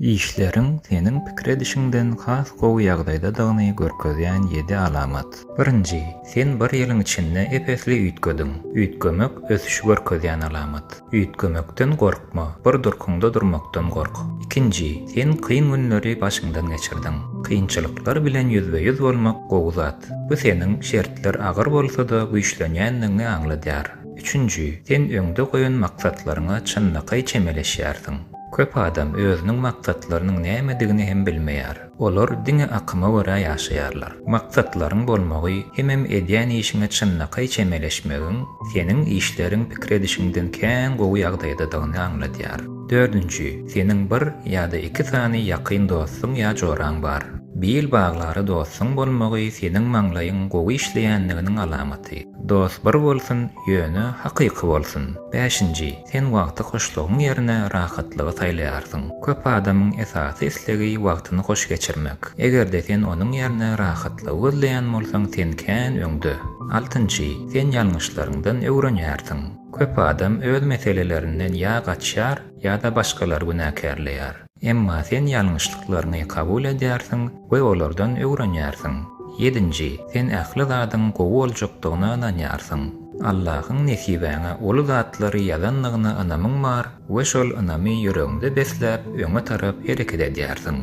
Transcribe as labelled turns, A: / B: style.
A: Işleriň seniň pikir edişiňden has gowy ýagdaýdadygyny görkezýän ýedi alamat. Birinji, sen bir ýylyň içinde ep-esli üýtgediň. Üýtgemek ösüşi görkezýän alamat. Üýtgemekden gorkma, bir durkuňda durmakdan gork. Ikinji, sen kyn günleri başyňdan geçirdiň. Kynçylyklar bilen ýüzbe-ýüz bolmak gowy zat. Bu seniň şertler agyr bolsa-da güýçlenýändigiňi aňladýar. Üçünji, sen öňde goýan maksatlaryňa çynlakaý çemeleşýärsiň. Köp adam özüniň maksatlarynyň nämedigini hem bilmeýär. Olar diňe akyma görä ýaşaýarlar. Maksatlaryň bolmagy hemem edýän işiňe çynlakaý çemeleşmegiň seniň işleriň pikir edişiňden kän gowy ýagdaýdadygyny aňladýar. Dördünji, seniň bir ýa-da iki sany ýakyn dostuň ýa joraň bar. Bil baglara dostuň bolmagy seniň maňlaýyň gowy işleýändiginiň alamaty. Dost bir bolsun, ýöne hakyky bolsun. Bäşinji, sen wagty hoşlugyň ýerine rahatlygy saýlaýarsyň. Köp adamyň esasy islegi wagtyny hoş geçirmek. Eger-de sen onuň ýerine rahatlygy gözleýän bolsaň sen kän öňde. Altynjy, sen ýalňyşlaryňdan öwrenýärsiň. Köp adam öz meselelerinden ýa gaçýar, ýa-da başgalary günäkärleýär. Emma sen ýalňyşlyklaryňy kabul edýärsiň we olardan öwrenýärsiň. Ýedinji, sen ähli zadyň gowy boljakdygyna ynanýarsyň. Allahyň nesibäňe uly zatlary ýazandygyna ynamyň bar we şol ynamy ýüregiňde besläp öňe tarap hereket edýärsiň.